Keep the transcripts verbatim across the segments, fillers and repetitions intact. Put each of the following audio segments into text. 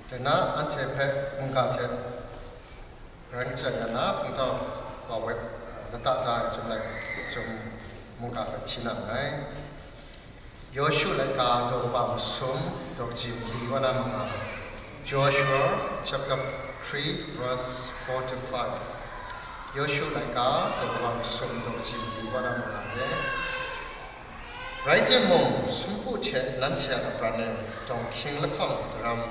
Dai na anhte hpe mungga hte rai kachyan ya na, hpungtau wa we, lata da ai chyum lai, chyum mungga hpe hti na nngai. Yawshu laika daw kaba masum, daw kaji mali wa na manga. Joshua chapter three, verse four to five. Yawshu laika daw kaba masum, daw kaji mali wa na manga. Rai timung, sumpu hte nanhte a pran e, dawng hkying lahkawng daram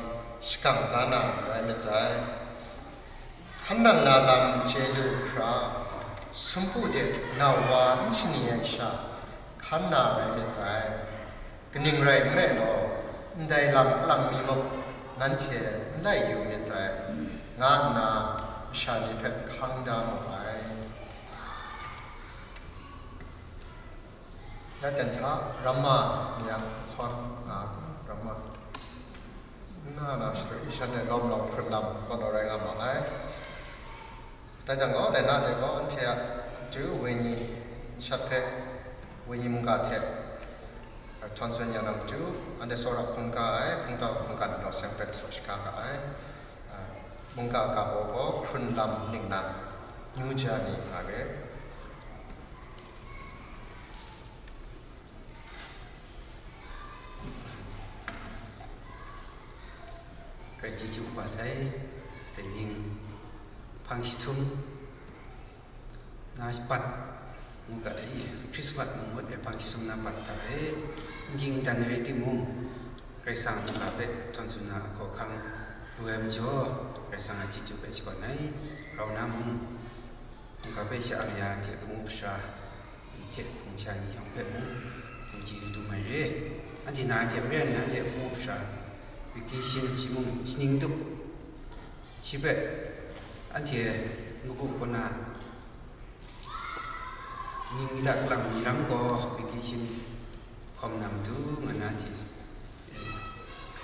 shagang da na rai myit dai. Hkan nang na lam chye lu hkra, sumpu de nau wa n shani ai sha, hkan na rai myit dai. Kaning rai nme law, ndai lam kalang mi muk, nanhte n lai yu myit dai, nga nna masha ni hpe hkang da mu ai. Ya dan hta, Ramma ni a hkawn nga, Ramma na na shadu, shan e lawm lau hkrun lam kaw na rai nga ma ai. Dai jang gaw, dai na de gaw, anhte a matu wenyi shat hpe, wenyi mungga hte, a, htawn tsun ya na matu, anhte tsawra hkungga ai, hpungtau hkungga ni law seng hpe tsaw shaga ga ai. A, mungga ga baw gaw, hkrun lam ningnan, New Journey nga re. Rai chyeju kaba sai, dai ning hpang jahtum na pat ngu ga ai, Christmas mung ngut ai hpang jahtum na pat hta e, n ging dan ai rai timung, Karai Kasang mungga hpe htawn tsun na a hkawhkang lu ai majaw, Karai Kasang a chyeju hpe shakawn ai, rau na mung, mungga hpe sha-ang ya hte hpung up sara, hte hpung sha ni yawng hpe mung, hpung chye dum ai re. Anhte na hte maren, nanhte hpung up sara, vacation shi mung, shaning tup, shi hpe anhte n-gup kaw na, ning mi da kalang mi ram gaw, vacation hkawm na matu, nga na hte,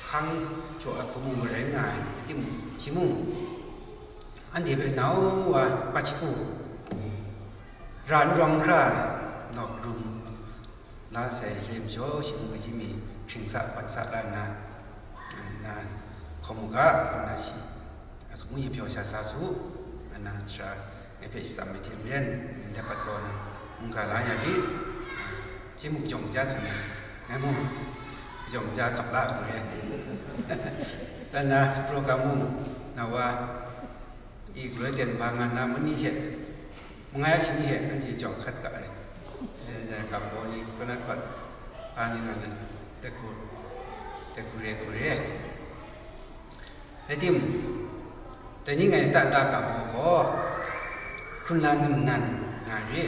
hkang jaw ai hku mung rai nga ai, rai timung, shi mung, anhte hpe nau wa pat shagu, ra n rawng hkra, nawk rum la sai re majaw, shi mung kaji mi hkring sa, pat sa la nna, na hkawm u ga, nga na shi, a sumwi pyaw sha sa su, nga na sara, ngai hpe shatsam ai hte maren, ngai ndai pat kaw na, mungga la ya rit, a, shi muk jawng ja tsun ai, ngai mung, jawng ja hkap la ai hku re. Dan na program mung, na wa, i galoi ten ba nga na mani she, mangai a shani she, anhte jawng hkat ga ai. Eh, dan ga baw ni, kaw na hkat, a ni nga na, tek hku, tek hku re hku re. Rai tim, dai ni ngai lata la ga baw gaw, hkrun lam ningnan nga re,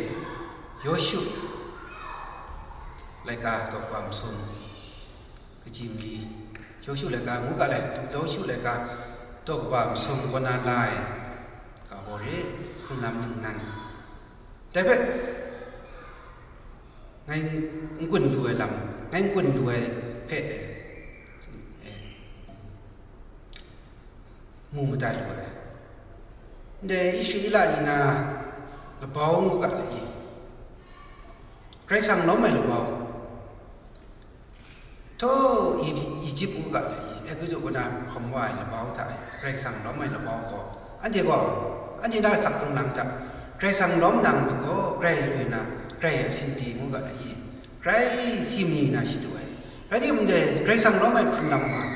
Yawshu laika daw kaba masum, kaji mali, Yawshu laika ngu ga lai, Yawshu laika daw kaba masum kaw na la ai, ga baw re, hkrun lam ningnan. Dai hpe, ngai n-, n-gun lu ai lam, ngai n-gun lu ai hpe, eh, eh, mu madat lu ai. Ndai Israela ni na labau ngu ga lai i? Karai Kasang lawm ai labau. Htaw, I-, Egypt ngu ga lai i? Egutu kaw na hkawm wa ai labau hta e, Karai Kasang lawm ai labau gaw, anhte gaw, anhte na asak hkrung lam hta, Karai Kasang lawm nang gaw, Karai lu na, Karai a sinpyi ngu ga lai i? Karai si mani na shadu ai. Rai timung, ndai Karai Kasang lawm ai hkrun lam gaw,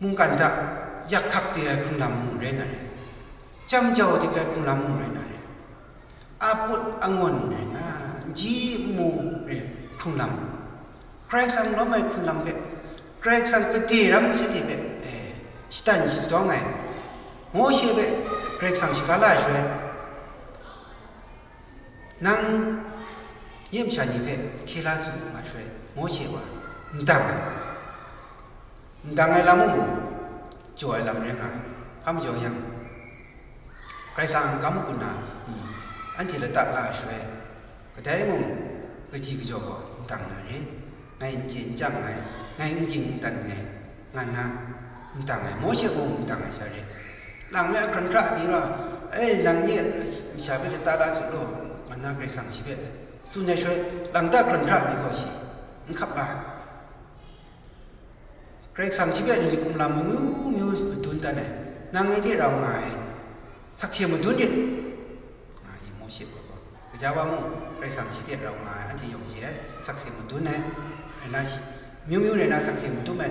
mungkan hta yak hkak de ai hkrung lam mung rai na re, jam jau dik ai hkrung lam mung rai na re, a put angawn rai na, n ji n mu re hkrung lam, Karai Kasang lawm ai hkrun lam hpe, Karai Kasang gade ram shanhte hpe, eh, shatan shazawng ai, Mawshe hpe Karai Kasang shaga la ai shaloi, nang nye masha ni hpe hkye la su nga shaloi, Mawshe wa n dang ai, n dang ai lam mung, jaw ai lam rai nga ai. Hpa majaw yang, Karai Kasang kam hku na ni, anhte lata la ai shaloi, kadai mung kaji kajaw gaw n dang na re, ngai n chye n chyang ai, ngai n ging n dan ai, nga nna n dang ai, Mawshe mung n dang ai sha re. Lang le hkran hkra mi gaw, "E, nang nye masha hpe lata la su law," nga nna Karai Kasang shi hpe tsun ai shaloi, lang da hkran hkra mi gaw shi n hkap la ai. Karai Kasang shi hpe lit kumlam myu myu madun dan ai, nang ngai hte rau nga ai, sakse madun rit, nga ai Mawshe gaw. Gaja wa mung, Karai Kasang shi hte rau nga ai, anhte yawng hte ai, sakse madun ai, rai na shi, myu myu rai na sakse madun ai,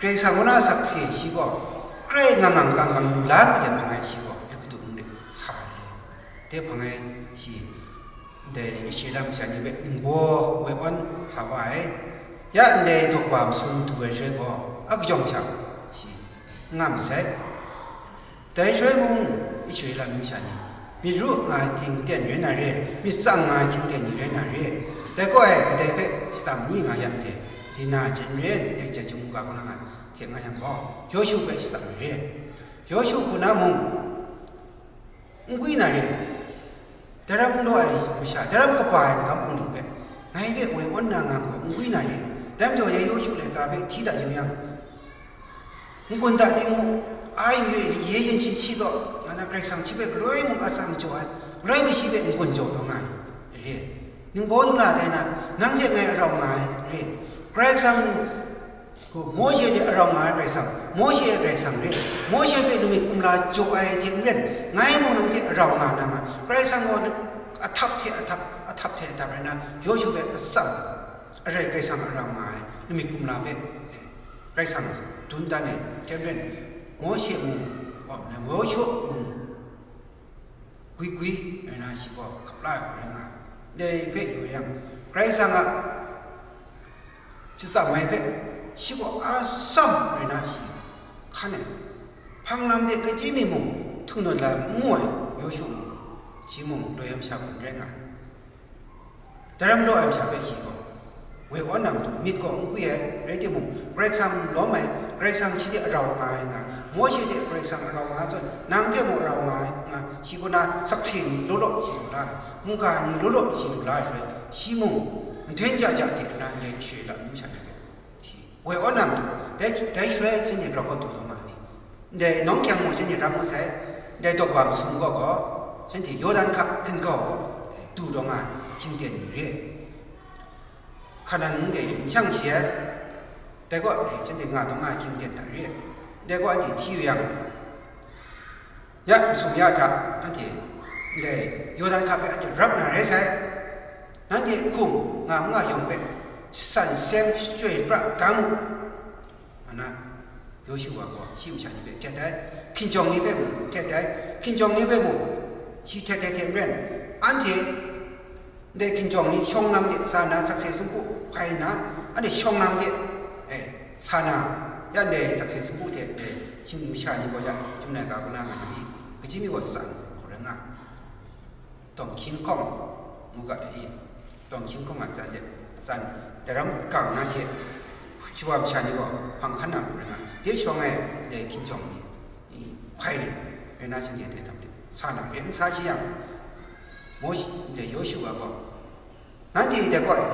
Karai Kasang kaw na sakse shi gaw, grai ngang ngang kang kang lu la ai hpang e shi gaw, Egutu mung de sa ai re. Dai hpang e shi, ndai Israela masha ni hpe ningbaw woi awn sa wa ai. Ya ndai daw kaba masum du ai shaloi gaw, a kajawng hta shi n nga masai. Dai shaloi mung, Israela masha ni, myit ru nga ai hkying ten rai na re, myit tsang nga ai hkying ten ni rai na re. Dai gaw e, kadai hpe shadang ni nga yang de, Dina, Jezreel, Ejiptu mungga kaw na nga hte nga yang gaw, Yawshu hpe shadang ai re. Yawshu hku na mung, n gwi na re. Daram law ai masha, daram kaba ai n-gam hpung ni hpe, ngai hpe woi awn na nga gaw, n gwi na re. Dai majaw, ya Yawshu laika hpe hti dat yu yang, n-gun da ting mu, a yu ye, ye yin shi shi taw, nga na Karai Kasang shi hpe galoi mung atsam jaw ai, galoi mi shi hpe n-gun jaw taw nga ai re. Ningbaw ningla dai na, nang hte ngai arau nga ai re. Karai Kasang gaw, Mawshe hte arau nga ai Karai Kasang, Mawshe a Karai Kasang re. Mawshe hpe lamik kumla jaw ai hte maren, ngai mung nang hte arau nga na nga. Karai Kasang gaw ahtap hte ahtap, ahtap hte ahtap rai na, Yawshu hpe atsam, arai Karai Kasang arau nga ai lamik kumla hpe, eh, Karai Kasang dun dan ai hte maren, Mawshe mung, wa, Yawshu mung, gwi gwi rai na shi gaw hkap la ai hku rai nga ai. Dai hpe yu yang, Karai Kasang a shachyang ai hpe shi gaw atsam rai na shi hkan ai. Hpang lam de kaji mi mung htung nawn la n mu ai Yawshu mung, shi mung loi ai masha hku n rai nga ai. Daram law ai masha hpe shi gaw, woi awn na matu myit gaw n gwi ai, rai timung, Karai Kasang lawm ai, Karai Kasang shi hte arau nga ai nga, Mawshe hte Karai Kasang arau nga ai zawn, nang hte mung arau nga ai nga, shi kaw na sakse ni law law shi lu la ai, mungga ni law law shi lu la ai shaloi, shi mung, nhten ja ja hte nan dai Israela amyu sha ni hpe, shi, woi awn na matu, dai, dai shaloi shanhte grau hkau du taw ma ni? Ndai nawng hkyang mung shanhte rap ngut sai, ndai daw kaba masum gaw gaw, shanhte Yawdan hka hkin kau gaw, du taw nga ai hkying ten ni re ai. Hkanan mung de n shang shi ai, dai gaw, eh, shanhte nga taw nga ai hkying ten hta re ai. Dai gaw anhte hti yu yang, ya masum ya hta, anhte ndai Yawdan hka hpe anhte rap na rai sai. Nanhte hkum nga n nga yawng hpe, san seng shachyoi pra da mu. Ana, Yawshu wa gaw shi masha ni hpe htet ai, hkinjawng ni hpe mung htet ai, hkinjawng ni hpe mung shi htet ai hte maren, anhte ndai hkinjawng ni shawng lam de sa na sakse sumpu hpai nna, anhte shawng lam de, eh, sa na, ya ndai sakse sumpu hte ndai shi masha ni gaw ya chyum ai ga kaw na nga yang i, kaji mi gaw tsan hkau rai nga ai. Tawng hkying hkawng ngu ga ai i? Tawng hkying hkawng a tsan de, tsan daram gang na she, shawa masha ni gaw hpang hkan na lu rai nga, de shawng ai dai hkinjawng ni, i, hpai rai na shanhte dai dam de, sa na re n sa shi yang, Mawshe ndai Yawshu a gaw, nanhte dai gaw ai,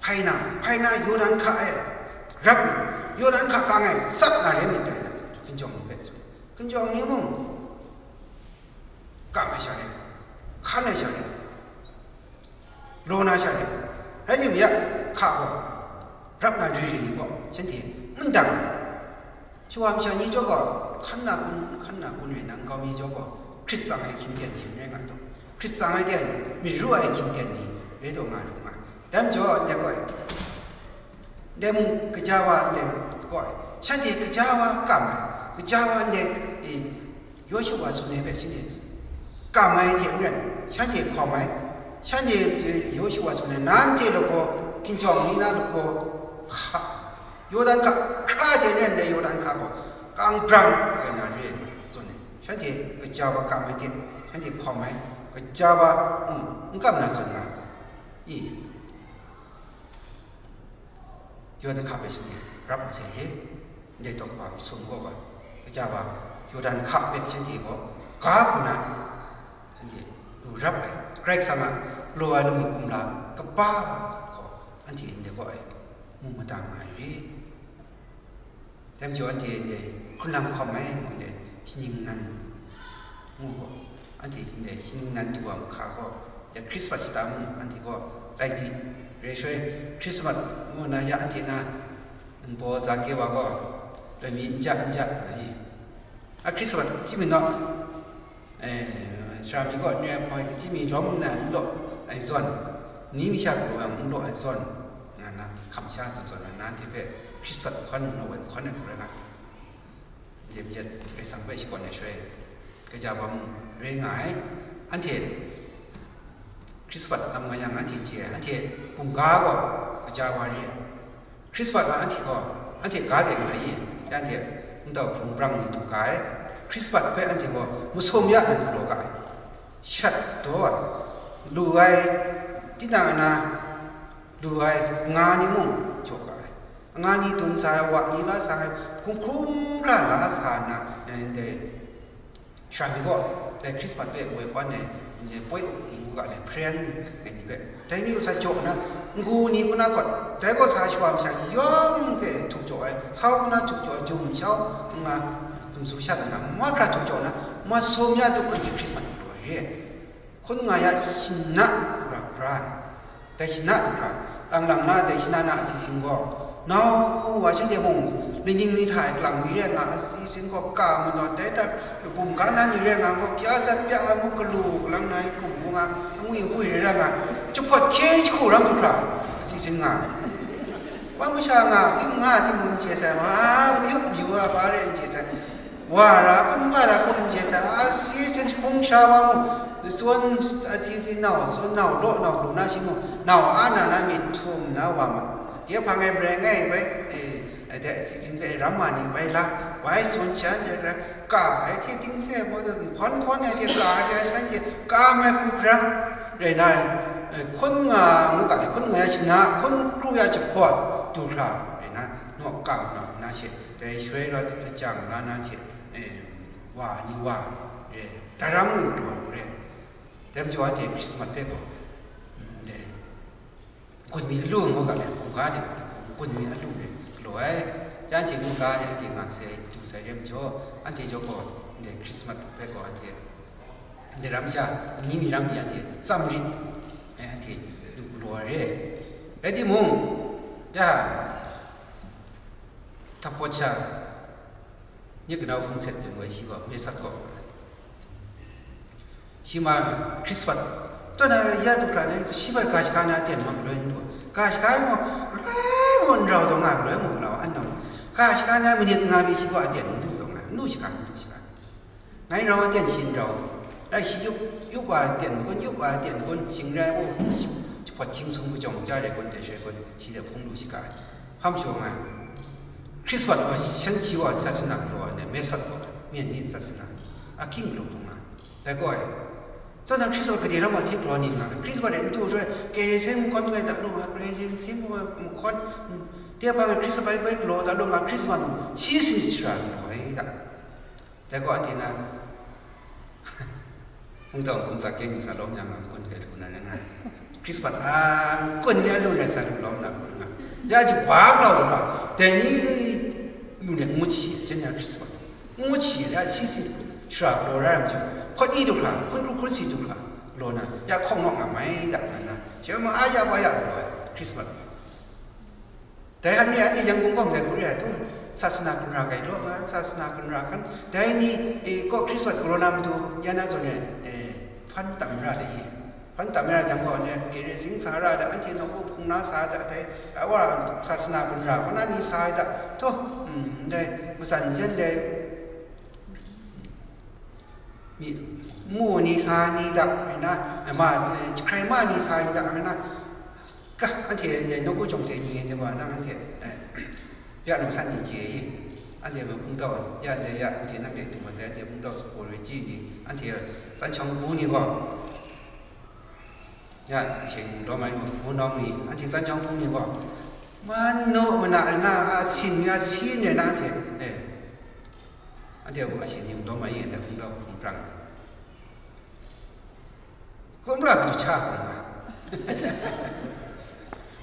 hpai na, hpai na Yawdan hka e rap na, Yawdan hka kang e tsap na re myit dai na, hkinjawng ni hpe tsun. Hkinjawng ni mung, kam ai sha re, hkan ai sha re, law na sha re, rai timung ya, hka gaw, rap na ri ri ni gaw, shanhte n dang ai. Shawa masha ni jaw gaw, hkan na kun, hkan na kun rai na nkau mi jaw gaw, hkrit tsang ai hkying ten hte n rai nga taw, hkrit tsang ai ten, myit ru ai hkying ten ni rai taw nga lu nga. Dai majaw, ndai gaw ai, ndai mung gaja wa ndai gaw ai, shanhte gaja wa kam ai, gaja wa ndai, e, Yawshu wa tsun ai hpe shanhte kam ai hte maren, shanhte hkawm ai, shanhte Yawshu wa tsun ai, nanhte lagaw, hkinjawng ni na lagaw hka, Yawdan hka hkra hte maren ndai Yawdan hka gaw kang brang rai na re ai tsun ai, shanhte gaja wa kam ai hte, shanhte hkawm ai, gaja wa, mm, n kam na zawn nga, i, Yawdan hka hpe shanhte rap masai re. Ndai daw kaba masum gaw gaw, gaja wa, Yawdan hka hpe shanhte gaw ga hku na, shanhte lu rap ai, Karai Kasang a law ai lamik kumla kaba gaw, anhte ndai gaw ai mu mada nga ai re. Dai majaw anhte ndai hkrunlang hkawm ai, ndai shaning nan ngu gaw, anhte ndai shaning nan du wa mahka gaw, ndai Christmas shata mung anhte gaw tai di, rai shaloi Christmas ngu na ya anhte na Nbaw Zake wa gaw, loi mi n ja n ja ai. A Christmas chyim mi naw, eh, sara mi gaw n rai hpawng, chyim mi lawm nna n law ai zawn, ni mi sha gaw n law ai zawn, nga na hkam sha zawn zawn na, nanhte hpe Christmas hkawn n law ai hkawn ai hku rai nga. Yep yet, Karai Kasang hpe shakawn ai shaloi, kaja wa mung rai nga ai. Anhte Christmas lam nga yang, anhte n chye ai, anhte bungga gaw kaja wa re ai. Christmas nga anhte gaw, anhte ga de nga ai, anhte ndau hpung brang ni du ga ai. Christmas hpe anhte gaw masum ya na du law ga ai. Shat daw ai, lu ai, tinang na, lu ai nga ni mung jaw ga ai. Nga ni dun sa ai, wa ni la sa ai, hkum hkrum hkra la sa nna, eh, ndai sara mi gaw, dai Christmas hpe woi wan ai, ndai poi up ni u ga le, hpren ai ni hpe, dai ni u sa jaw nna, ngu ni ku na kawt, dai kaw sa shawa masha yawng hpe htuk jaw ai, sau ku na htuk jaw ai, jum shau nga, sumsu shat nna, mahkra htuk jaw nna, masum ya tup anhte Christmas hpe taw ai re. Hkun nga ya shana hkra hkra ai. Dai shana hkra, lang lang na dai shana na asi sing gaw, nau wa shanhte mung, ning ning ni hta e kalang mi re nga, asi sing gaw ka manawn dai hta, bum ga na ni re nga, gaw pya sat pya ai mu galu galang na i kum bu nga, angwi bui re ra nga, jahpawt hkye jahku ram du hkra, asi sing nga. Wa masha nga, dim nga, dim mun chye sai, ma, yup yu a, ba re n chye sai. Wa ra, hpung ga ra, hkum n chye sai, asi sin hpung sha wa mu, tsun, asi sin nau, tsun nau, law nau, lu na shi mu, nau a na na myit htum na wa ma. Dai hpang e marai ngai bai, eh, dai asi sin bai ram ma ni bai la, wai tsun shan de ra, ka ai hte ting se mo, hkawn hkawn ai hte ka ai hte shan hte ka mai hku hkrang, rai na, eh, hkun nga mu ga le, hkun nga ya shana, hkun kru ya jahpawt du hkra, rai na, naw kam na, na she. Dai shaloi rawt lachyang la na hte, eh, wa ni wa re, daram ni galaw re. Dai majaw anhte Christmas hpe gaw, mm, dai, gun mi alu ngu ga le, hpung ga de, gun mi alu re galaw ai. Ya anhte mungga anhte nga sai, du sai re majaw, anhte jaw gaw, dai Christmas hpe gaw anhte, dai ram sha, ni mi ram mi anhte tsam rit, eh, anhte du galaw ai re. Rai timung, ya, Hta pawt sha, nye kanau hpung set yu ai shi gaw, Mesat gaw. Shi ma Christmas, taw na ya du hkra na, shi bai ga shaga na aten mak loi n du. Ga shaga ai gaw, loi mung n rau taw nga, loi mung rau an nau. Ga shaga na minit nga mi shi gaw aten n du taw nga, n du shaga, n du shaga. Ngai rau aten shi n rau, rai shi yup, yup wa aten kun, yup wa aten kun, shing rai u, jahpawt hkying sum kajawng kaja rai kun, dai shaloi kun, shi de hpung lu shaga ai. Hpa majaw nga ai. Christmas gaw shan shi wa sasana galaw ai, Mesat gaw myen ni sasana, ahkying galaw hpung nga ai. Dai gaw ai. Taw na Christmas gade ram wa hte galaw ni nga ai. Christmas rai n du shaloi, Kerosene mahkawn ngai da lu nga, Kerosene mahkawn, mm, de hpa ngai Christmas bai bai galaw da lu nga, Christmas shi sin shara galaw ai da. Dai gaw anhte na, mungdaw hkum tsa kye ni sa lawm yang, n-gun hkrai lu na rai nga, Christmas a n-gun ni a lu rai sa lu lawm na lu nga, ya ji ba galaw lu ga, dai ni lu ni ngut shi, jen ya Christmas ngut shi, ya shi si shara galaw rai ai majaw, hpawt ni du hkra, hkun kru hkun si du hkra, galaw na, ya hkawng nawk nga mai da na, shi ma a ya ba ya galaw ai Christmas. Dai hkan re ai, anhte Yangon kaw ndai hku re ai, tung, sasana gun ra gai law nga, sasana gun ra hkan, dai ni, e, kaw Christmas galaw na matu, ya na zawn e, e, hpan tam ra ai, hpan tam ra ai jang gaw, ne, Kerosene sa ra ai, anhte nawku hpung na sa ai, dai, awa, sasana gun ra, kaw na ni sa ai da, to, mm, ndai, matsan yen dai, mi, mu ni sa ni da, na, ma, e, jahkrai ma ni sa ni da, na, Ka, anhte ndai nawku jawng hte ni, ndai wa nang anhte, eh, ya nang san ni chye i, anhte ma hpungtau, ya ndai ya, anhte nang dai dung wa sai, anhte hpungtau sapo roi ji ni, anhte tsan shawng bu ni gaw, ya, shing lawm ai wunawng ni, anhte tsan shawng bu ni gaw, ma nu mana na, a sin ni, a sin ni na anhte, eh, anhte a sin ni lawm ai, anhte hpungtau hpung prang ni. Kumra kadu cha hkrum nga.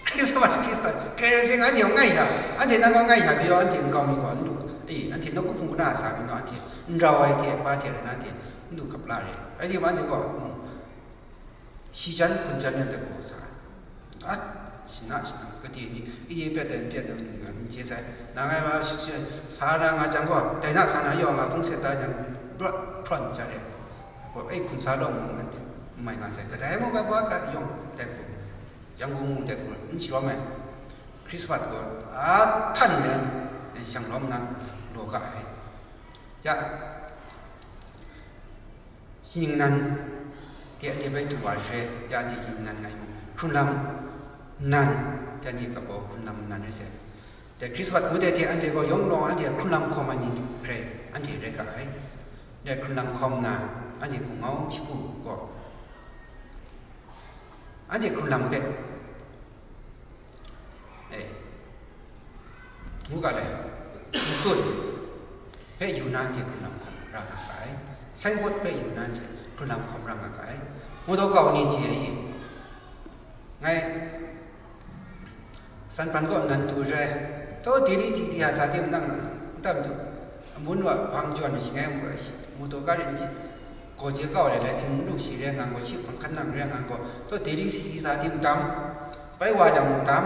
Christmas, Christmas, Kerosene anhte ngai hta, anhte nang gaw ngai hta, pyi anhte nkau mi gaw n lu, e, anhte nawku hpung kuna sa mi naw, anhte n rau ai hte, pa hte rai na, anhte n du hkap la re. Rai timung, anhte gaw, mm, shi jan, hkun jan rai dat gaw sa, a, Shana, shana, kati ni, i pet dan pet dan n chye sai. Nang ai wa shi, shi, sa na nga jang gaw, dai na sa na yawng nga hpung set da jang, brawt hprawn ja re. Gaw, ei hkum sa lawm mung n mai nga sai. Kadai mung ga ba ga yawng dai hku, yang gung mung dai hku, n sharawm ai. Christmas gaw, a htan ren, shang lawm na, law ga ai. Ya, Shingnan de, de bai du wa re, ya de shingnan ngai mu. Hkrunlam nan, ya ni ka bo hkrunlam nan re se. De Christmas mu de te anhte gaw yawng lawng anhte hkrunlam hkawm ai ni re, anhte re ga ai. De hkrunlam hkawm na, anhte hkungau shagu gaw, anhte hkrunlam hpe, e, ngu ga le, nsun hpe yu na anhte hkrunlam hkawm ra nga ga ai. Signboard hpe yu na anhte hkrunlam hkawm ra nga ga ai. Ngu taw kau ni chye ai i? Ngai san pran kaw nan tu re, taw diri ji ji ya sa tim nang n tam tu, amun wa hpang jawn shingai mu, mu taw ga rin ji, gaw je kau le, le sin lu shi re nga gaw, shi hpang hkan nang re nga gaw, taw diri si ji sa tim tam, bai wa jang mu tam,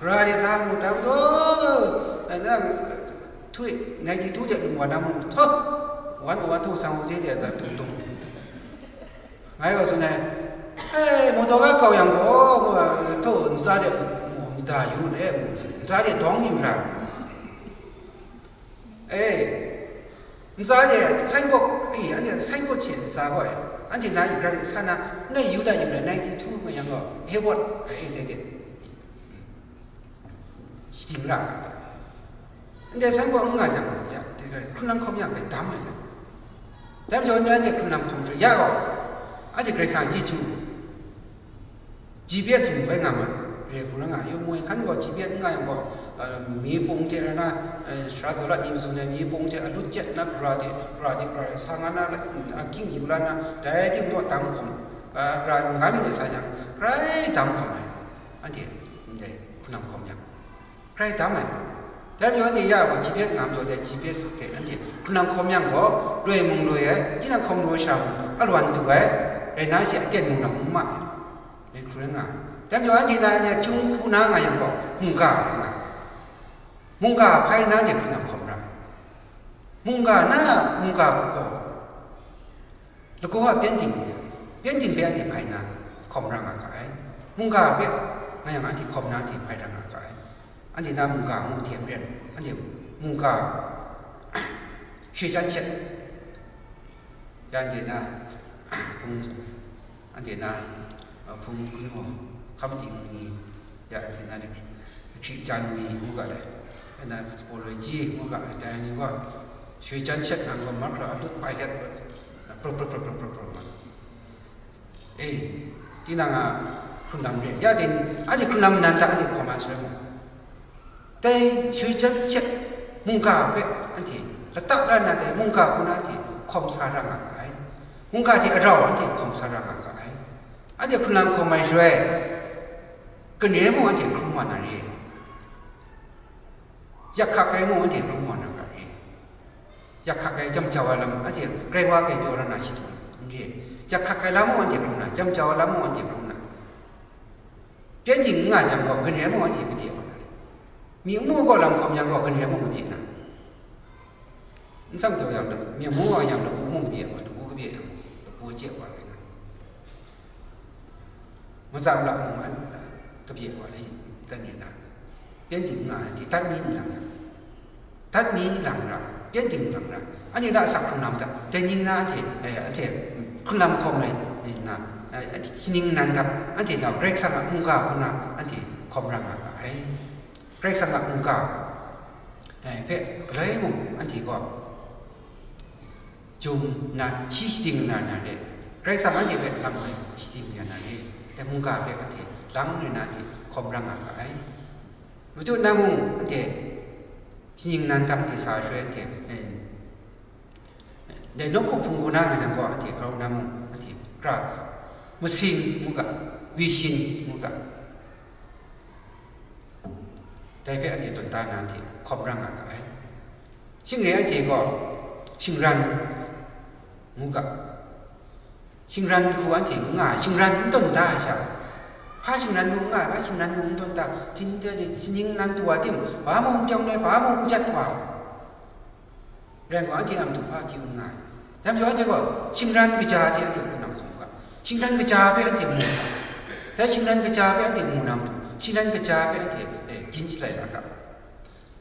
ra de sa mu tam, taw, na, thui, nai di tu de lung wa na mu, taw, wan wa wan taw sang wa je de da tung tung. Ngai gaw tsun ai, e, mu taw ga kau yang gaw, taw ntsa de mu nta yu le, mu tsun, ntsa de dawng yu ra. E, ntsa de signboard, e, anhte signboard hte ntsa gaw, anhte na yu ra de sa na, nai yu da yu da, nai di tu nga yang gaw, he wat, e, de, de. Shading ra ga. Ndai san gaw n nga jang, ya, hkrunlam hkawm yang hpe dam ai. Dai majaw, ndai anhte hkrunlam hkawm hkru ya gaw, anhte Karai Kasang chyeju, G P S mung bai nga ma, re hku rai nga, yawng moi hkan gaw G P S n nga yang gaw, eh, mi pung hte rai na, eh, sara zaw lat ni matsun ai mi pung hte alut jet na, gara de, gara de, gara de, sa nga na, a king yu la na, dai ting naw dang hkawm, eh, gara n ga mi de sa yang, grai dang hkawm ai. Anhte ndai hkrunlam hkawm yang, grai dam ai. Dai majaw anhte ya gaw G P S nga majaw dai G P S hte anhte hkrunlam hkawm yang gaw, loi mung loi ai, tinang hkawm loi sha mung alwan du ai, rai na she aten mung nang n ma ai, rai hkru rai nga ai. Dai majaw anhte na ya chyum hku na nga yang gaw, mungga rai nga ai. Mungga hpai na anhte hkrunlam hkawm ra ai. Mungga na, mungga gaw, lagaw a pyengdin, pyengdin hpe anhte hpai nna hkawm ra nga ga ai. Mungga hpe nga yang anhte hkawm na anhte hpai ra nga ga ai. Anhte na mungga ngu hte maren, anhte mungga shwe jan shet, ya anhte na hpung, anhte na, a, hpung hkun gaw hkam ting ni, ya anhte na ni hkri jan ni ngu ga le, na pawloi ji ngu ga, dai ni gaw shwe jan shet nang gaw mahkra a lut pai let, pro, pro, pro, pro, pro, pro, nga. E, tinang a hkrunlam re, ya ting, anhte hkrunlam nan hta anhte hkawm ai shaloi mung, dai shwe jan shet mungga hpe anhte lata la nna, dai mungga hku na anhte hkawm sa ra nga ga ai. Mungga hte arau anhte hkawm sa ra nga ga ai. Anhte hkrunlam hkawm ai shaloi, ganre mung anhte hkrum wa na re. Yak hkak ai mung anhte hkrum wa na ga re. Yak hkak ai, jam jau ai lam anhte grai wa grai pyaw ra na shi htung n re. Yak hkak ai lam mung anhte hkrum na, jam jau ai lam mung anhte hkrum na. Pyengdin n nga jang gaw, ganre mung anhte kabye wa na re. Myi nmu gaw lam hkawm yang gaw, ganre mung kabye na. N tsang taw yang, myi nmu wa yang, lapu mung kabye wa, lapu kabye yang, lapu chye wa rai nga. Matsam la mung an, kabye wa rai, dan re na. Pyengdin n nga ai hte, dat mi n lang yang. Dat mi lang ra, pyengdin lang ra. Anhte na asak hkrunlam hta, dai ning na anhte, eh, anhte hkrunlam hkawm ai, eh, na, eh, sining nan hta, anhte na Karai Kasang a mungga hku na anhte hkawm ra nga ga ai. Karai Kasang a mungga, eh, hpe galoi mung anhte gaw, jum na, shi shading na na re, Karai Kasang anhte hpe lam ai shading ya na re, dai mungga hpe anhte lang re na anhte hkawm ra nga ga ai. Madu na mung anhte, sining nan hta anhte sa shaloi anhte, eh, dai nawku hpung hku na nga yang gaw anhte grau na mung anhte hkra, masing ngu ga, wishin ngu ga, dai hpe anhte tawn da na anhte hkawm ra nga ga ai. Shing re anhte gaw shingran ngu ga, shingran hku anhte n nga ai, shingran n tawn da ai sha, Hpa shingran mung n nga ai, hpa shingran mung n tawn ta, htin de, sining nan tu wa tim, hpa mung n pyawng le, hpa mung n jat wa. Rai nna, anhte a matu hpa akyu n nga ai. Dai majaw, anhte gaw shingran kaja hte anhte hpunang hkawm ga, shingran kaja hpe anhte mu ga, dai shingran kaja hpe anhte mu na matu, shingran kaja hpe anhte, eh, gin shalai la ga.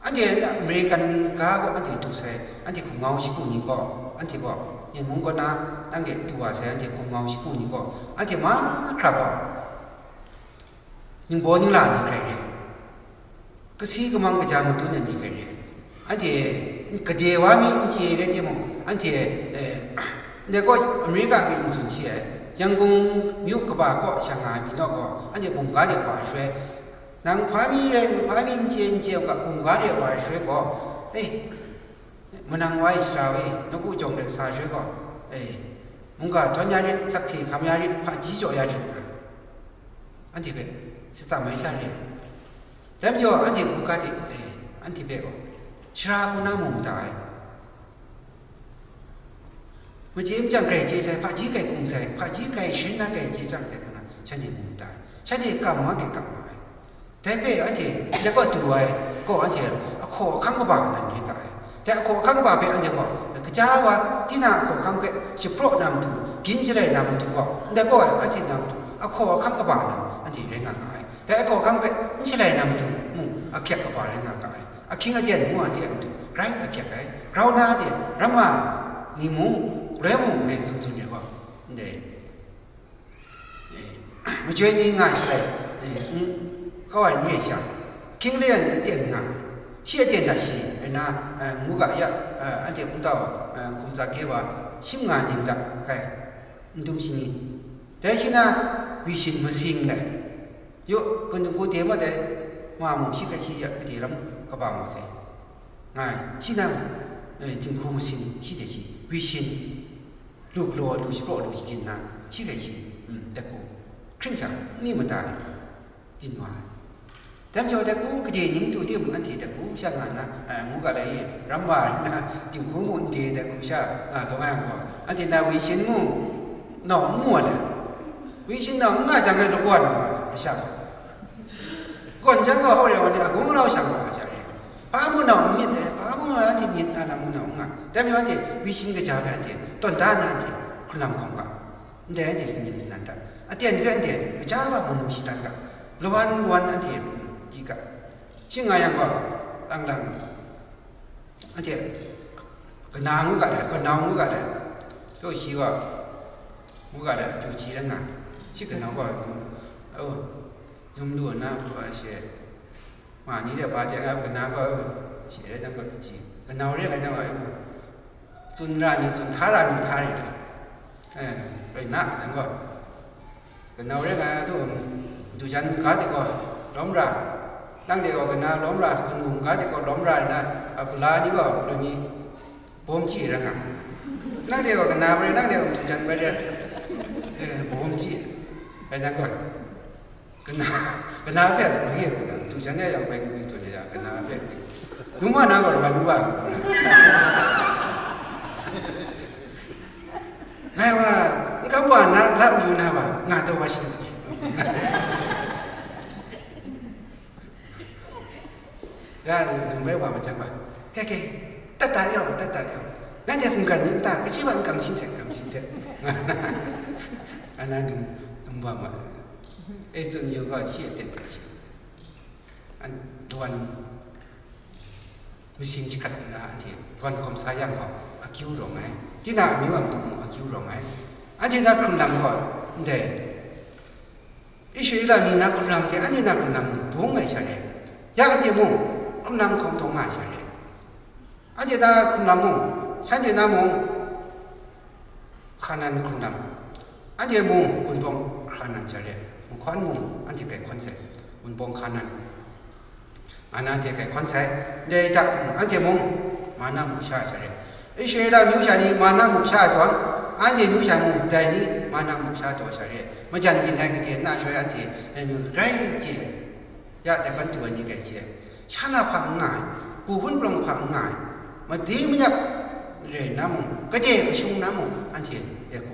Anhte American ga gaw anhte du sai, anhte hkumngau shagu ni gaw, anhte gaw, Myen mung kaw na, nanhte du wa sai, anhte hkumngau shagu ni gaw, anhte mahkra gaw, ningbaw ningla ni hkrai re ai, kasi kamang kaja madun ai ni hkrai re ai. Anhte gade wa mi n chye rai timung, anhte, eh, ndai gaw America pyi n tsun shi ai, Yangon myu kaba kaw shang nga ai pyi naw gaw, anhte bungga de wa shaloi, nang hpa mi rai, hpa mi n chye, n chye u ga, bungga de wa shaloi gaw, eh, manang wa e, sara wa e, nawku jawng de sa shaloi gaw, eh, mungga htawn ya rit, sakse hkam ya rit, hpaji jaw ya rit nga. Anhte hpe shachyam ai sha re ai. Dai majaw, anhte hku ga hte, eh, anhte hpe gaw, sara hku na mu mada ai. Machye machyang grai chye sai, hpaji grai hkung sai, hpaji grai sharin na grai chye chyang sai hku na, shanhte mu mada ai. Shanhte kam ma grai kam ma ai. Dai hpe anhte ndai gaw du ai gaw, anhte ahkaw ahkang kaba nan rai ga ai. Dai ahkaw ahkang kaba hpe anhte gaw, kaja wa, tinang ahkaw ahkang hpe shapraw na matu, gin shalai na matu gaw, ndai gaw anhte na matu ahkaw ahkang kaba nan anhte rai nga ga ai. Dai ahkaw ahkang hpe n shalai na matu mung, ahkyak kaba rai nga ga ai. Ahkying aten ngu anhte a matu grai ahkyak ai. Grau na de, ramma ni mung, galoi mung, ngai tsun tsun ai gaw, ndai, eh, majoi ni nga shalai, eh, n-, kau ai n re sha, hkying le ai ni aten nga ai. Shi aten hta shi, rai na, eh, ngu ga ya, eh, anhte hpung tau, eh, hkum tsa kye wa, shim nga ning hta kai, n dum shani. Dai shi na, wi shin masing lai. Yaw, kandung hku de ma dai, ma mung shi hkrai shi ya, gade lam kaba ma sai. Ngai, shi na, eh, dinghku masing shi de shi, wi shin, lu galaw, lu shapraw, lu sharin na, shi hkrai shi, mm, dai hku, hkring sha, n mi mada ai, byin wa ai. Dai majaw, dai hku gade ning tu tim, anhte dai hku sha nga nna, eh, ngu ga lai, ram wa nna, dinghku mung n de dai hku sha nga dawng ai gaw, anhte na wi shin mung, nau n mu ai. Wi shin nau n nga jang e lagawn wa ai, masha. Gawn jang gaw, hau re wa ni, agung lau shang wa ai sha re. Hpa mu nau n myit ai, hpa mu anhte myit na lam mu nau n nga. Dai majaw anhte wi shin kaja hpe anhte tawn da nna anhte hkrun lam hkawm ga. Ndai anhte htingnu nan hta, aten hpe anhte kaja wa manu shadan ga, lawan lawan anhte, mm, di ga. Shing nga yang gaw, lang lang, anhte kana ngu ga le, kanau ngu ga le, taw shi gaw, ngu ga le, pyu hti rai nga, shi kanau gaw, oh, num lu na, hpa she, ma ni de ba teng a kana gaw, shi rai jang gaw, kaji, kanau re ai jang gaw, tsun ra ni tsun, hta ra ni hta re ai, eh, rai na jang gaw, kanau re ai a, du, du jan ga de gaw lawm ra, nang de gaw kana lawm ra, kanu ga de gaw lawm ra nna, a, pala ni gaw lawm ni bawm chyi ra nga, nang de gaw kana bai, nang de gaw du jan bai re, eh, bawm chyi, rai jang gaw. Kana, kana hpe gwi e, du jan e yang bai gwi tsun e ya, kana hpe gwi. Num wa na gaw, wan wa. Ngai wa, n kam wa na, lap yu na wa, nga taw wa shadu ni. Ya, nang bai wa ma jang wa. Ke, ke, tat ta yaw, tat ta yaw. Nanhte hkunggan ni n ta, kaji wa n kam sin sek, n kam sin sek. Ana num, num wa ma. E tsun yu gaw, shi aten hta shi. An, dawan masing jahkrat nna anhte dawan hkawm sa yang gaw, akyu rawng ai. Tinang amyu a matu mung akyu rawng ai. Anhte na hkrun lam gaw, ndai, Israela ni na hkrun lam hte anhte na hkrun lam bung ai sha re. Ya anhte mung, hkrun lam hkawm taw nga ai sha re. Anhte na hkrun lam mung, shanhte na mung, Hkanan hkrun lam. Anhte mung wunpawng hkanan sha re, mahkawn mung anhte grai hkawn sai, wunpawng hkanan, Anna hte grai hkawn sai, ndai hta mung anhte mung Manna mung sha sha re. Israela myu sha ni Manna mung sha ai jawng, anhte myu sha mung dai ni Manna mung sha taw sha re. Majan byin ai gade nna shaloi anhte dai myu grai chye ai. Ya dai hkan du ai ni rai chye ai, sha na hpa n nga ai, bu hun palawng hpa n nga ai, made mayap rai nna mung, gade kashung nna mung, anhte dai hku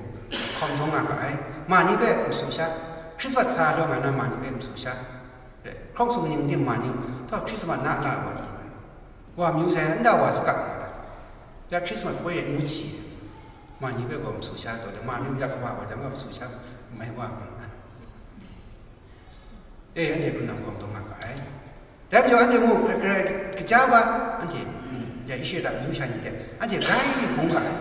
hkawm taw nga ga ai, ma ni hpe masu sha, Hkrismat sa lawng nga na ma ni hpe masu sha, hkawng sumning tim ma ni, taw Hkrismat na la wa ni, wa myu sai nda wa saga nga na, ya Hkrismat poi e ngu hti, ma ni hpe gaw masu sha taw, ma myu ya kaba wa jang gaw masu sha mai wa nga. E, anhte hkrun nam hkawm taw nga ga ai. Dai majaw anhte mung, Karai kaja wa, anhte, mm, ya Israela amyu sha ni hte, anhte grai bung ga ai.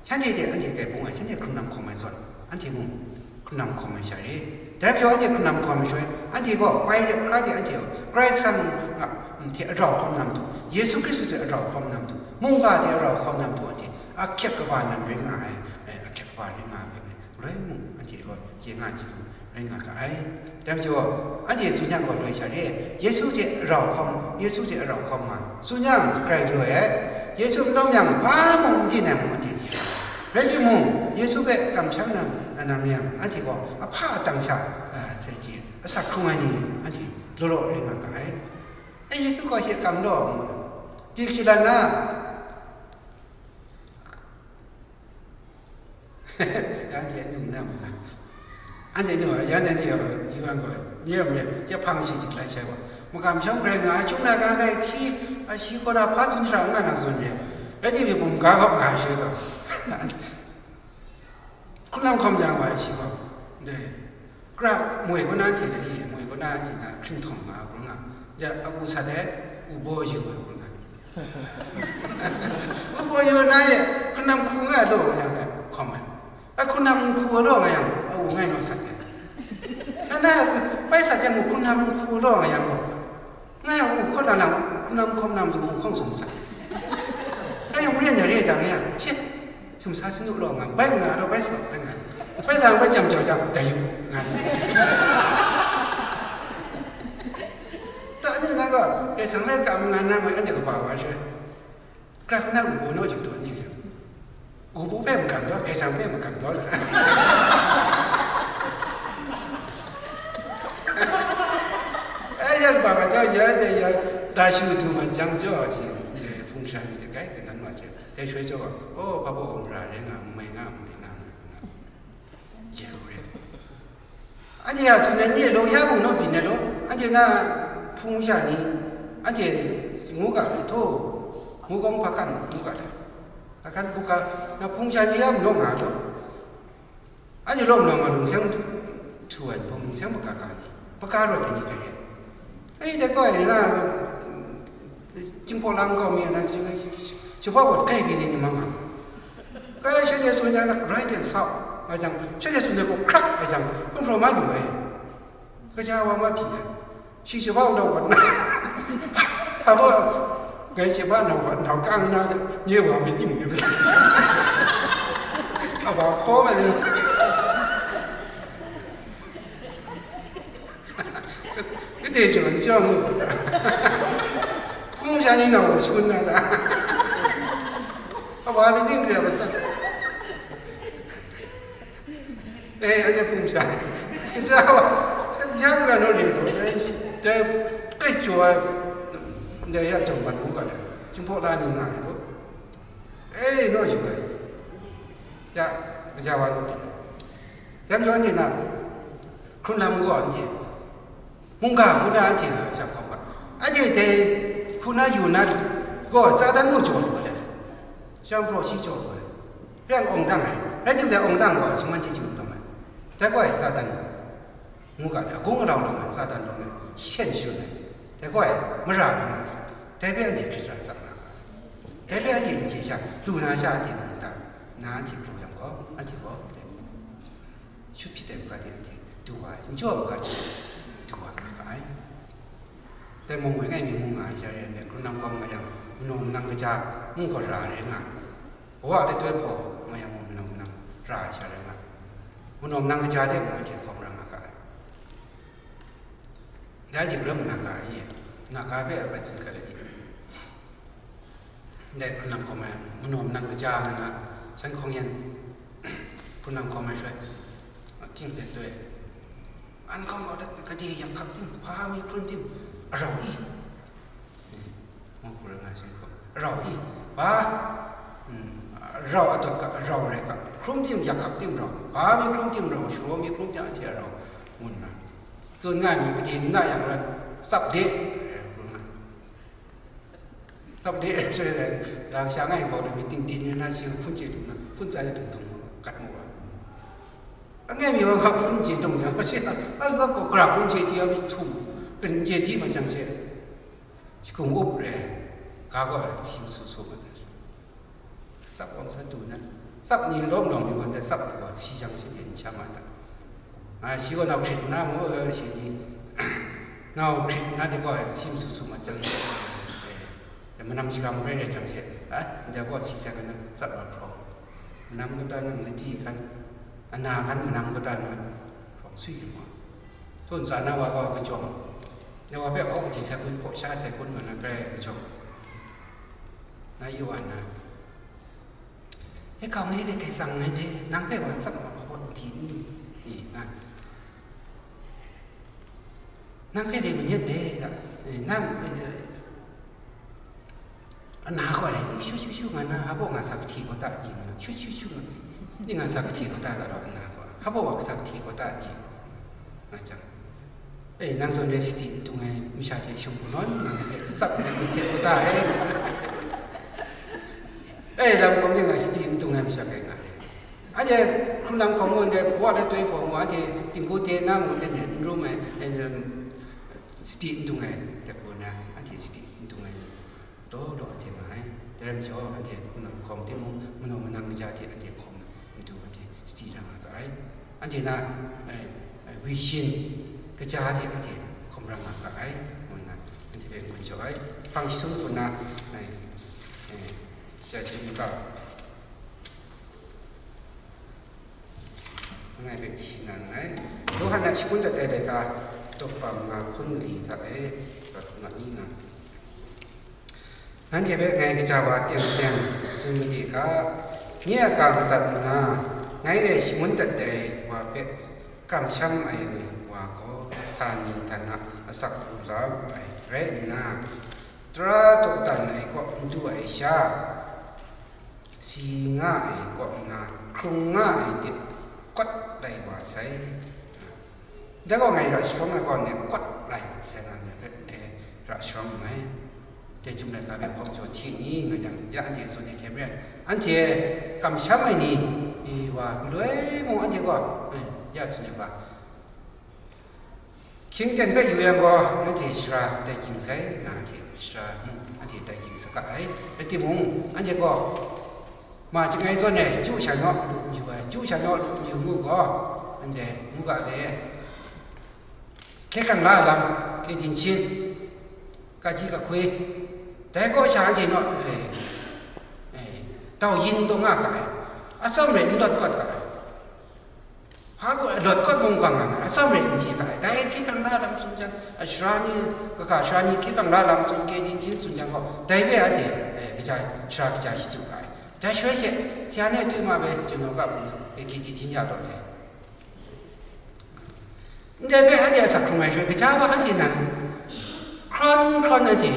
Shanhte hte anhte grai bung ai, shanhte hkrun nam hkawm ai zawn, anhte mung hkrun nam hkawm ai sha re. Dai majaw anhte hkrun nam hkawm ai shaloi, anhte gaw pai de, hkra de, anhte gaw Karai Kasang a, mm, hte arau hkawm nam du, Yesu Hkristu hte arau hkawm nam du, mungga hte arau hkawm nam du, anhte ahkyep kaba nan rai nga ai, eh, ahkyep kaba rai nga ai. Loi mung, anhte gaw chye nga ai hte rai nga ga ai. Dai majaw, anhte tsun yang gaw loi sha re, Yesu hte rau hkawm, Yesu hte rau hkawm ma, tsun yang grai loi ai. Yesu n lawm yang, hpa mung n byin ai mung anhte chye ai. Rai timung, Yesu hpe kamsham na, na nam yang, anhte gaw ahpa atang sha, a, sai chye, asak hkrung ai ni, anhte law law rai nga ga ai. E, Yesu gaw hkye kam law, mu, di hkye lan na, Anhte anu na ma na? Anhte anu, yan anhte yu an gaw, ni ram gaw, ya hpang shi chik lai shai wa. Makam sham grai nga ai, chyum na ga ngai hti, a shi kaw na hpa tsun shara n nga na zawn re. Rai timung, bum ga hkawk nga ai shi gaw. Hkrun nam hkawm yang wa ai shi gaw. Dai. Kra moi kaw na hte na i, moi kaw na hte na hkring htawng nga ai hkrum nga, ya, a u sat ai, u baw yu ai hkrum nga. U baw yu na e, hkrun nam hku nga law nga yang, hkawm ai. A hkrun nam hku law nga yang, a u ngai naw sat ai. Na na, bai sat yang, hkrun nam hku law nga yang gaw, nga yang u hkaw na lang, hkrun nam hkawm nam du, u hkawng sum sat ai. Nga yang, maren ya re dang ya, she. Sumsa sanu law nga, bai nga law, bai sa, bai nga. Bai sa, bai jam jau jang, dai yu, nga. Ta ni na ga, Karai Kasang lai kam nga na mai, anhte kaba wa shi. Kra na u baw naw ju taw ni ya. U baw hpe makan daw, Karai Kasang hpe makan daw. Ai, yan ba ga jau, ya, ya, ya, da shu du ma jang jau, shi, ya, hpung sha ni de, kai, kanan ma jang. Dai shaloi chyawm gaw, "O, hpa baw mara rai nga, n mai nga, n mai nga," ngu nna, ya hku re. Anhte a tsun ai ni e law, ya mung naw byin ai law, anhte na hpung sha ni, anhte ngu ga ai htaw, ngu kawng hpa kan ngu ga ai. Hpa kan buka, na hpung sha ni ya mung naw nga ai law. Anhte lawm lawm a lungseng htu ai, lungseng hpaga ga ni, hpaga rawt ai ni hkrai re. Ai, dai gaw ai na, Jinghpaw lang kau mi na, shabaw wat kai byin ai ni mang nga. Kai shanhte tsun ai na, right and south, nga jang, shanhte tsun ai gaw hkrak, nga jang, gumhpraw ma lu ai. Kaja wa ma byin ai. Shi shabaw nau wat na, hpa baw, ngai shabaw nau wat, nau kang na, nye wa myit ning myit. Hpa baw hkaw ma lu. Kade jaw n jaw mu, hpung sha ni nau wa shangun na ta? Hpa baw myit ning re ma sa. Eh, anhte hpung sha. Kaja wa, ya lu ya naw re lu, dai, dai, kai jaw ai, dai ya jawng ban ngu ga dai, Jinghpaw la ni nga re lu. Eh, naw yu ai. Ya, kaja wa naw pyi. Dai majaw anhte na, hkrun lam gaw anhte, mungga hku na anhte a shang hkawm ga, anhte dai hku na yu na gaw, Satan mung jaw lu ai. Shang praw shi jaw lu ai. Rai awng dang ai. Rai timung dai awng dang gaw, shangun chye chye dum ai. Dai gaw ai Satan ngu ga, agung alau lam ai, Satan lam ai, shen shun ai. Dai gaw ai, mara lam ai. Dai hpe anhte hkrit hkra tsang na ga. Dai hpe anhte n chye sha, lu na sha anhte mung dang, na anhte lu yang gaw, anhte gaw, dai. Shut hpyi ai maga de anhte du wa ai, n jaw ai maga de du wa nga ga ai. Dai mung ngoi ngai mi mu nga ai sha re ai, hkrun nam hkawm nga yang, manaw manang kaja mung gaw ra ai rai nga ai. Wa de toi hpaw nga yang, mung manaw manang ra ai sha rai nga ai. Manaw manang kaja de mung anhte hkawm ra nga ga ai. Dai de ram na ga i, na ga hpe a bai tsun hkra ai i. Ndai hkrun nam hkawm ai, manaw manang kaja nga na, shan hkawng yan, hkrun nam hkawm ai shaloi, aking let toi. An hkawm gaw dat, gade yak hkak tim, hpa mi hkrun tim, arau i. Ngu hku rai nga shan hkawm, arau i, hpa, mm, arau adawt ga, arau rai ga, hkrun tim, yak hkak tim rau, hpa mi hkrun tim rau, sharaw mi hkrun tim anhte arau. ngu nna, tsun nga ai ni, gade n na yang rai, tsap de, ngu nga. Tsap de, soi ai, lam sha ngai gaw, myit ting ting na shi hpun chye dung na, hpun tsai dung dung kat mu wa. Angai mi wa nga hpun chye dung yang, shi a, a ga gaw gra hpun chye ti a mi htum, kan chye ti ma jang she, shi hkum up re, ga gaw si su su ma ta. Tsap awng san du na, tsap ni lawm lawng ni wan de, tsap ni gaw si jang shi yen sha ma ta. A, shi gaw nau hkrit nna mu, eh, shi ni, nau hkrit nna de gaw si su su ma jang shi, eh, manam shagam rai rai jang shi, a, ndai gaw si sha ga na, tsap wa hkrawng. Manam kata nang lati hkan, ana hkan manam kata na hkrawng sui yu ma. Tun tsa na wa gaw kajawng, na wa hpe aw di sai kun, hpaw sha sai kun, nga na grai kajawng. Na yu wa na, e kau ngai de, kai tsang ngai de, nang hpe wa tsap ma hpaw n di ni? E, nga. Nang hpe de mayat de, da. E, nang, e, ana gaw rai, shu, shu, shu, nga na, hpaw nga sa kahti gaw ta di, nga na, shu, shu, shu, nga, ni nga sa kahti gaw ta, da, ana gaw, hpaw wa sa kahti gaw ta di, nga jang. E, nang zawn re sadi n tung ai masha hte shawng hku nawn, nang hpe tsap nang htet gaw ta, e, nga na. E, lam kawm ni nga sadi n tung ai masha kai nga re. Anhte hkrun lam hkawm mu ndai, wa le toi hpawng mu, anhte tinggu te na mu, nden nden n rum ai, e, sadi n tung ai, hte hku na, anhte sadi n tung ai, daw daw anhte nga ai. Dai rai majaw, anhte hkrun lam hkawm timung, manaw manang kaja hte anhte hkawm n du, anhte sadi ra nga ga ai. Anhte na, e, e, wishin kaja hte anhte hkawm ra nga ga ai, ngu nna, anhte hpe n-gun jaw ai. Hpang jahtum hku na, e, e, ja jum ga. Ngai hpe hti na nngai. Yawhan a shangun dat ai laika, daw kaba manga hkun li hta e, ga hkun nga ni nga. Nanhte hpe ngai kaja wa teng teng tsun made ga, nye a ga madat nna, ngai e shangun dat ai wa hpe kamsham ai wa gaw, htani htana asak lu la wu ai rai nna, tara dawdan ai kaw n du ai sha, si nga ai kaw nna, hkrung nga ai de, kawt lai wa sai. Dai gaw ngai ra sharawng ai gaw, ndai kawt lai wa sai nga, ndai hpe, eh, ra sharawng nngai. Dai chyum laika hpe hpawng jaw hti ni nga yang, ya anhte tsun ai hte maren, anhte kamsham ai ni, i wa, galoi mung anhte gaw, eh, ya tsun ai wa, hkying ten hpe yu yang gaw, nanhte shara tai ging sai, nga anhte shara, hmm, anhte tai ging saga ai. Rai timung, anhte gaw, ma chyangai zawn e, chyu sha naw lup n yu ai, chyu sha naw lup n yu mu gaw, anhte ngu ga le. Hkye hkrang la lam, kye dinghtin, kaji kahkwi, dai kaw sha anhte naw, eh, eh, tau yin taw nga ga ai, atsawm rai n lawt kawt ga ai. Hpa bu lawt kawt mung gang nga ai, atsawm rai n chye ga ai. Dai hkye hkrang la lam tsun jang, a, sara ni, kaka sara ni hkye hkrang la lam tsun, kye dinghtin tsun jang gaw, dai hpe anhte, eh, kaja, sara kaja shadu ga ai. Dai shaloi she, Sara ni a tuma hpe, Jinghpaw ga hpung, eh, kye dinghtin ya taw le. Ndai hpe anhte a asak hkrung ai shaloi, kaja wa anhte nan hkrawn hkrawn anhte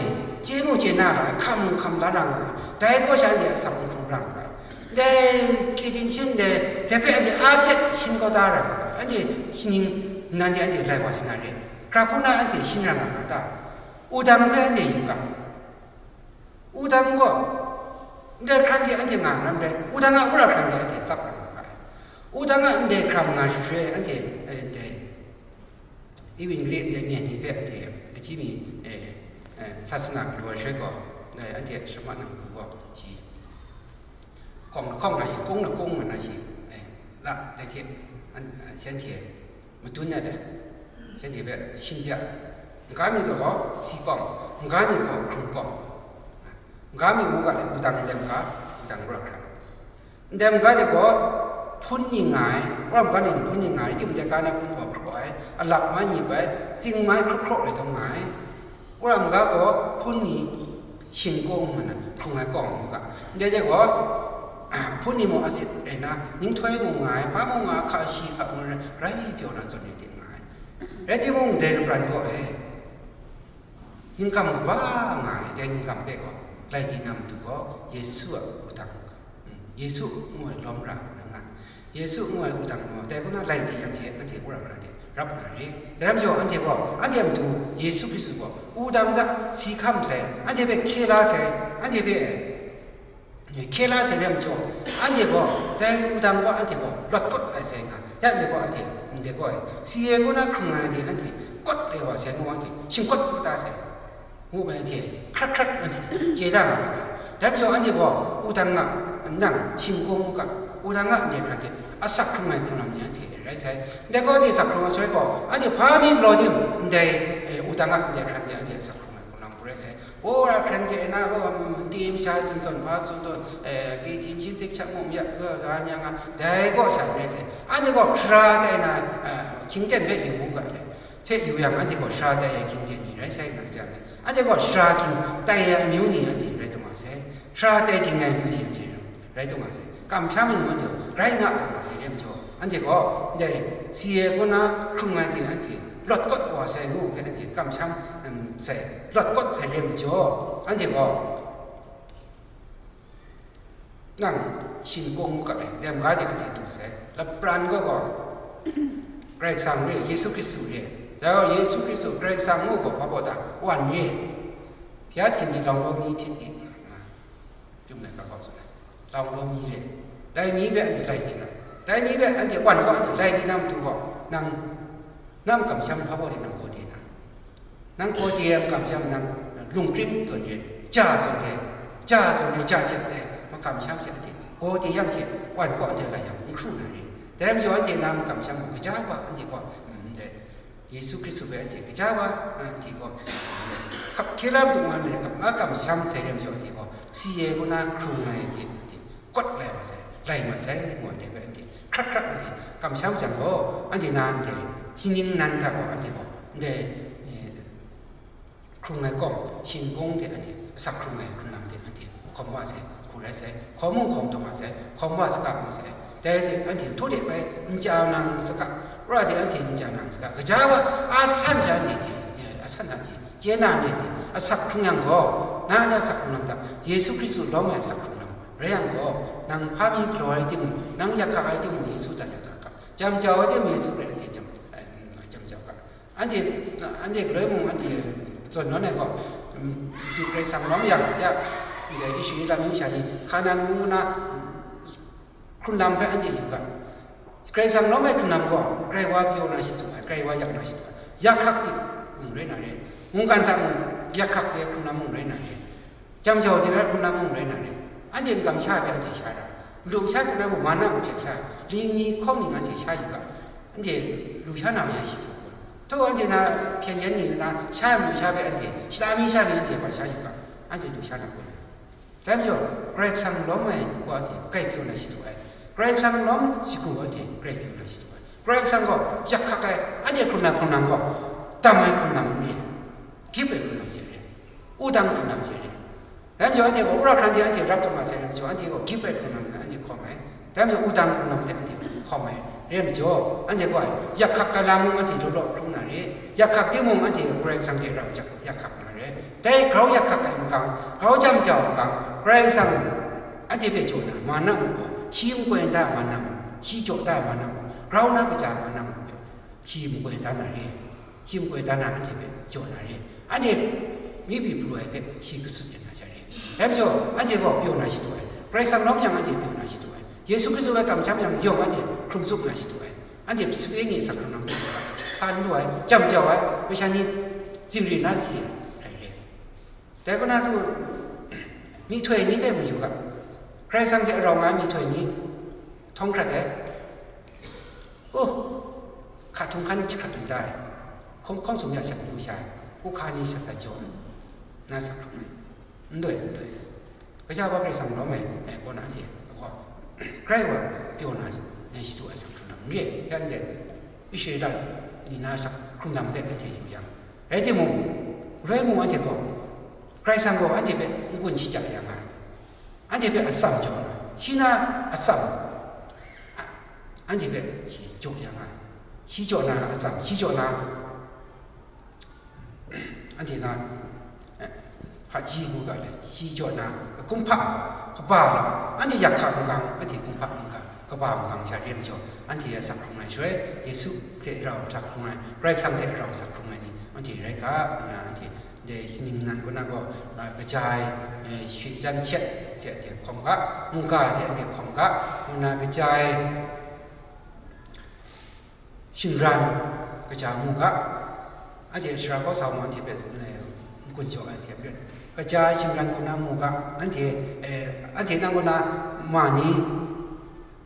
chye mu chye na ra ai, hkam hkam la na nga ai, dai kaw sha anhte a asak hkrung ra nga ai. Ndai kye dinghtin ndai, dai hpe anhte a pet shin kau da ra nga ai, anhte shaning nnan de anhte lai wa sa na re, hkra hkuna anhte shin ra nga ga ta? Wudang hpe anhte yu ga. Wudang gaw, ndai hkran de anhte nga nnam rai, wudang a wora hkran de anhte tsap nga ga ai. Wudang a ndai hkram nga shaloi anhte, eh, ndai, Iwin gale ndai myen ni hpe anhte, kaji mi, eh, eh, sasana galaw ai shaloi gaw, eh, anhte shama nang hku gaw, shi, hkawng lahkawng na, kung lahkung na shi, eh, la, dai hte, an, shanhte, madun ya le, shanhte hpe shin bya, n-ga mi gaw si kawng, n-ga ni gaw hkrung kawng, n-ga mi ngu ga le, wudang ndai n-ga, wudang wora hkran. Ndai n-ga de gaw hpun ni nga ai, wora n-ga ni hpun ni nga ai, rai timung, ndai n-ga na hpun gaw hkraw ai, alap mai ni bai, tsing mai hkraw hkraw rai taw nga ai. Wora n-ga gaw hpun ni shing kawng ngu na hkrung ai kawng ngu ga, ndai de gaw, hpun ni mung atsit rai na, ninghtoi mung nga ai, hpa mung nga ai, hka shi hka mung rai, rai pyaw na zawn ni de nga ai. Rai timung, dai lapran gaw, eh, ningkam kaba nga ai, dai ningkam hpe gaw, lai di na matu gaw, Yesu a wudang, mm, Yesu ngu ai lawm ra ai, Yesu ngu ai wudang gaw, dai kaw na lai di yang she, anhte wora hkra de, rap na re. Dai ram jaw, anhte gaw, anhte a matu Yesu Hkristu gaw, wudang hta si hkam sai, anhte hpe hkye la sai, anhte hpe hkye la sai rai majaw, anhte gaw, dai wudang gaw anhte gaw lawt kawt ai sai nga, ya mi gaw anhte ndai gaw ai, si ai kaw na hkrung ai de anhte kawt ai wa sai ngu, anhte shingkawt kawt da sai. Ngu bai anhte hkrat hkrat anhte chye da nga ai. Dai majaw anhte gaw wudang a nang shingkung u ga, wudang a ndai hkran hte asak hkrung ai hkrung lam ni anhte rai sai. Ndai gaw anhte asak hkrung ai shaloi gaw, anhte hpa mi galaw tim ndai, eh, wudang a ndai hkran hte anhte asak hkrung ai hkrung lam hku rai sai. Wora hkran hte na gaw, mm, nti masha zawn zawn, hpa zawn zawn, eh, kaitin shingtik sha mung ya, ga, ga nyang a, dai gaw sha rai sai. Anhte gaw sara tai na, eh, hkying ten hpe yu mu ga le. Hte yu yang, anhte gaw sara tai ai hkying ten ni rai sai nang jang e. Anhte gaw sara hkying tai ai amyu ni anhte rai taw nga sai. Sara tai ging ai amyu ni anhte rai taw nga sai. Kamsham ai ni anhte rai nga taw nga sai, rai majaw, anhte gaw ndai si ai kaw na hkrung ai ting anhte lawt kawt wa sai ngu hpe anhte kamsham, em, sai, lawt kawt sai, rai majaw, anhte gaw nang shingkung u ga ai, dem ga de anhte du sai. Lapran gaw gaw, Karai Kasang re, Yesu Hkristu re. Dai gaw Yesu Hkristu Karai Kasang ngu gaw hpa baw ta, wan re. Hpya hkyin ni laung law mi hpyi, nga, Chyum ai ga gaw tsun ai, laung law mi re. Dai mi hpe anhte lai di na, dai mi hpe anhte wan gaw anhte lai di na matu gaw, nang, nang kamsham hpa baw de nang gaw de na. Nang gaw de ai makam sha nang lungkring zawn re, ja zawn re, ja zawn re, ja jep ai makam sha hte anhte gaw de yang hte wan gaw anhte lai yang n hkru na re. Dai rai majaw anhte na makam sha mung gaja wa anhte gaw, mm, ndai Yesu Hkristu hpe anhte gaja wa, anhte gaw hkap hkye la matu nga ai makam sha sai rai majaw anhte gaw si ai kaw na hkrung ai hte anhte kawt lai wa sai, lai mat sai, ngu anhte hpe anhte hkrat hkrat anhte kamsham jang gaw, anhte na ndai shinggyim nan hta gaw anhte gaw ndai, eh, hkrung ai kawng, shingkung de anhte, asak hkrung ai hkrun lam de anhte hkawm wa sai, hku rai sai, hkawm mung hkawm taw nga sai, hkawm wa saga ngu sai. Dai hte anhte htaw de bai n chya nang saga, wora de anhte n chya nang saga, gaja wa a san sha anhte hte, a san hta hte, chye na ni hte, asak hkrung yang gaw, na na asak hkrung lam hta, Yesu Hkristu lawm ai asak hkrung lam rai yang gaw, nang hpa mi galaw ai timung, nang yak hkak ai timung, Yesu hta yak hkak ga, jam jau ai timung, Yesu hpe anhte jam, jam jau ga. Anhte, anhte galoi mung anhte zawn nawn ai gaw, mm, matu Karai Kasang lawm yang, ya, ndai Israela myu sha ni, Hkanan mung na hkrun lam hpe anhte yu ga. Karai Kasang lawm ai hkrun lam gaw, Karai wa pyaw na shadu ai, Karai wa yak na shadu ai, yak hkak de mung rai na re, mungkan hta mung yak hkak de hkrun lam mung rai na re. Jam jau de ai hkrun lam mung rai na re. Anhte n-, kamsha hpe anhte sha ra, madu masha hpe na mung, ma na mung hte sha, lingmi hkawng ning anhte sha yu ga, anhte lu sha na wa ya shi hte kun. Htaw anhte na hpyen yen ni na sha ai madu sha hpe anhte, shata mi sha ni anhte wa sha yu ga, anhte lu sha na kun. Dai majaw, Karai Kasang lawm ai wa anhte grai pyaw na shadu ai. Karai Kasang lawm shagu anhte grai pyaw na shadu ai. Karai Kasang gaw yak hkak ai, anhte hkrun lam hkrun lam gaw, dam ai hkrun lam n re, gyip ai hkrun lam hte re, wudang hkrun lam hte re. Dai majaw anhte gaw wora hkran de anhte rap taw nga sai rai majaw, anhte gaw gyip ai hkrun lam hte anhte hkawm ai. Dai majaw wudang hkrun lam hte anhte hkawm ai rai majaw, anhte gaw yak hkak ai lam mung anhte law law hkrum na re. Yak hkak timung anhte Karai Kasang hte rau jak yak hkak na re. Dai grau yak hkak ai makang, grau jam jau ai makang, Karai Kasang anhte hpe jaw na, ma na mung gaw, shi makoi da ai ma na mung, shi jaw da ai ma na mung, grau na kaja ai ma na mung, shi makoi da na re. Shi makoi da na anhte hpe jaw na re. Anhte mi byi pru ai hpe shi kasut ya na sha re. Dai majaw, anhte gaw pyaw na shadu ai. Karai Kasang lawm yang anhte pyaw na shadu ai. Yesu Hkristu hpe kamsham yang yawng anhte hkrum tsup na shadu ai. Anhte sape ni asak hkrun lam hkrum ai, hpa n lu ai, jam jau ai, masha ni zinri na si ai, rai re. Dai kaw na lu, myihtoi ni hpe mu yu ga. Karai Kasang hte rau nga ai myihtoi ni htawng hkrat ai. Oh, hka htung hkan jahkrat lu da ai, hkawng hkawng sum ya shang lu sha ai, hku hka ni sat sat jaw ai, na asak hkrung ai, n doi, n doi. Gaja wa Karai Kasang lawm ai, ai kaw na hte, gaw, grai wa pyaw na, na shadu ai asak hkrung lam n re, ya ndai, Israela ni na asak hkrung lam hpe anhte yu yang, rai timung, rai mung anhte gaw, Karai Kasang gaw anhte hpe n-gun shaja ya nga ai. Anhte hpe atsam jaw na, shi na atsam, a-, anhte hpe shi jaw ya nga ai. Shi jaw na atsam, shi jaw na, anhte na, eh, hpaji ngu ga le, shi jaw na, kumhpa, kaba la, anhte yak hkak n-gang, anhte kumhpa n-gang, Kaba makang sha re ai majaw, anhte a sak hkrung ai shaloi, Yesu hte rau sak hkrung ai, Karai Kasang hte rau sak hkrung ai ni, anhte rai ga, nna anhte dai shaning nan kaw na gaw, a, kaja ai, e, shingran shet hte anhte hkawm ga, muga hte anhte hkawm ga, nna kaja ai shingran kaja mu ga, anhte sara kau sa mung anhte hpe, e, n-gun jaw ai hte maren, kaja ai shingran kaw na mu ga, anhte, e, anhte nang kaw na ma ni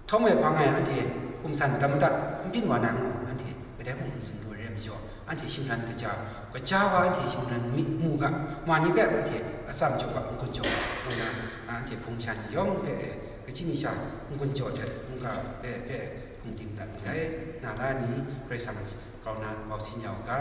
htawm e hpang ai anhte hkum san tam da, n byin wa na ngu, anhte kadai mung n tsun lu ai re ai majaw, anhte shingran kaja, kaja wa anhte shingran mi mu ga, ma ni hpe anhte atsam jaw ga, n-gun jaw ga, ngu na, anhte hpung sha ni yawng hpe, e, kachyi mi sha n-gun jaw hte n-ga hpe, hpe hpung ting dat ndai, na la ni, Karai Kasang grau na mau sin ya u ga.